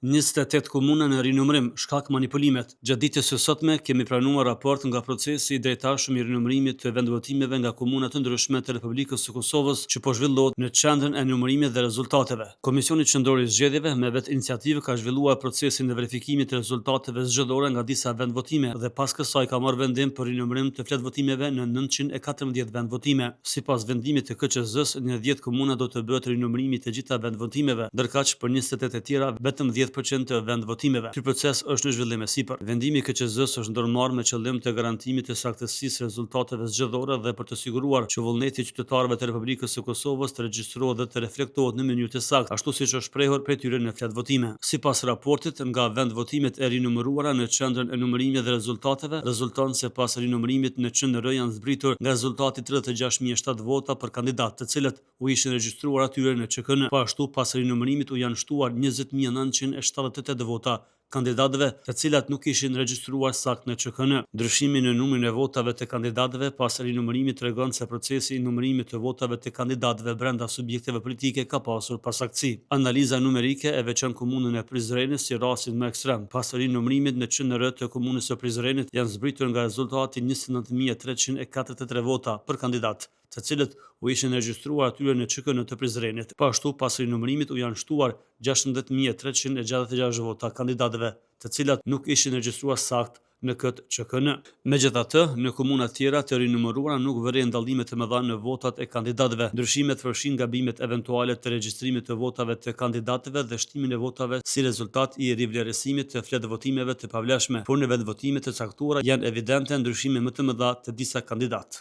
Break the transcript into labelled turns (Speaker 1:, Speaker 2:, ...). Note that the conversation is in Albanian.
Speaker 1: 28 komuna në rinumërim, shkak manipulimet. Gjatë ditës së sotme kemi pranuar raport nga procesi i deritashëm i rinumërimit të vendvotimeve nga komuna të ndryshme të Republikës së Kosovës që po zhvillohet në Qendrën e Numërimit dhe Rezultateve. Komisioni Qendror i Zgjedhjeve me vetë iniciativë ka zhvilluar procesin e verifikimit të rezultateve zgjedhore nga disa vendvotime dhe pas kësaj ka marrë vendim për rinumërim të fletëvotimeve në 914 vendvotime. Sipas vendimit të KQZ-së, në 10 komuna do të bëhet rinumërimi i të gjitha vendvotimeve, ndërkaq për 28 të tjera vetëm 10% të vendvotimeve. Ky proces është në zhvillim e sipër. Vendimi i KQZ-së është ndërmarrë me qëllim të garantimit të saktësisë së rezultateve zgjedhore dhe për të siguruar që vullneti i qytetarëve të Republikës së Kosovës të regjistrohet dhe të reflektohet në mënyrë të saktë, ashtu siç është shprehur prej tyre në fletëvotime. Sipas raportit, nga vendvotimet e rinumëruara në Qendrën e Numërimit dhe Rezultateve, rezulton se pas rinumërimit në QNR janë zbritur nga rezultati 36 007 vota për kandidatë, të cilët u ishin regjistruar atyre në QKN. Po ashtu, pas rinumërimit u janë shtuar 20 978 vota kandidatëve, të cilat nuk ishin regjistruar saktë në QKN. Ndryshimi në numrin e votave të kandidatëve pas rinumërimit tregon se procesi i numërimit të votave të kandidatëve brenda subjekteve politike ka pasur pasaktësi. Analiza numerike e veçon komunën e Prizrenit si rastin më ekstrem. Pas rinumërimit në QNR të komunës së Prizrenit janë zbritur nga rezultati 29 343 vota për kandidat, të cilët u ishin regjistruar atyre në QKN të Prizrenit. Po ashtu, pas rinumërimit u janë shtuar 16 366 vota kandidatëve, të cilat nuk ishin regjistruar saktë në këtë QKN. Megjithatë, në komunat tjera të rinumëruara nuk vëren dallime të mëdha në votat e kandidatëve. Ndryshimet përfshijnë gabimet eventuale të regjistrimit të votave të kandidatëve dhe shtimin e votave si rezultat i rivlerësimit të fletëvotimeve të pavlefshme, por në vendvotime të caktuara janë evidente ndryshime më të mëdha të disa kandidatë.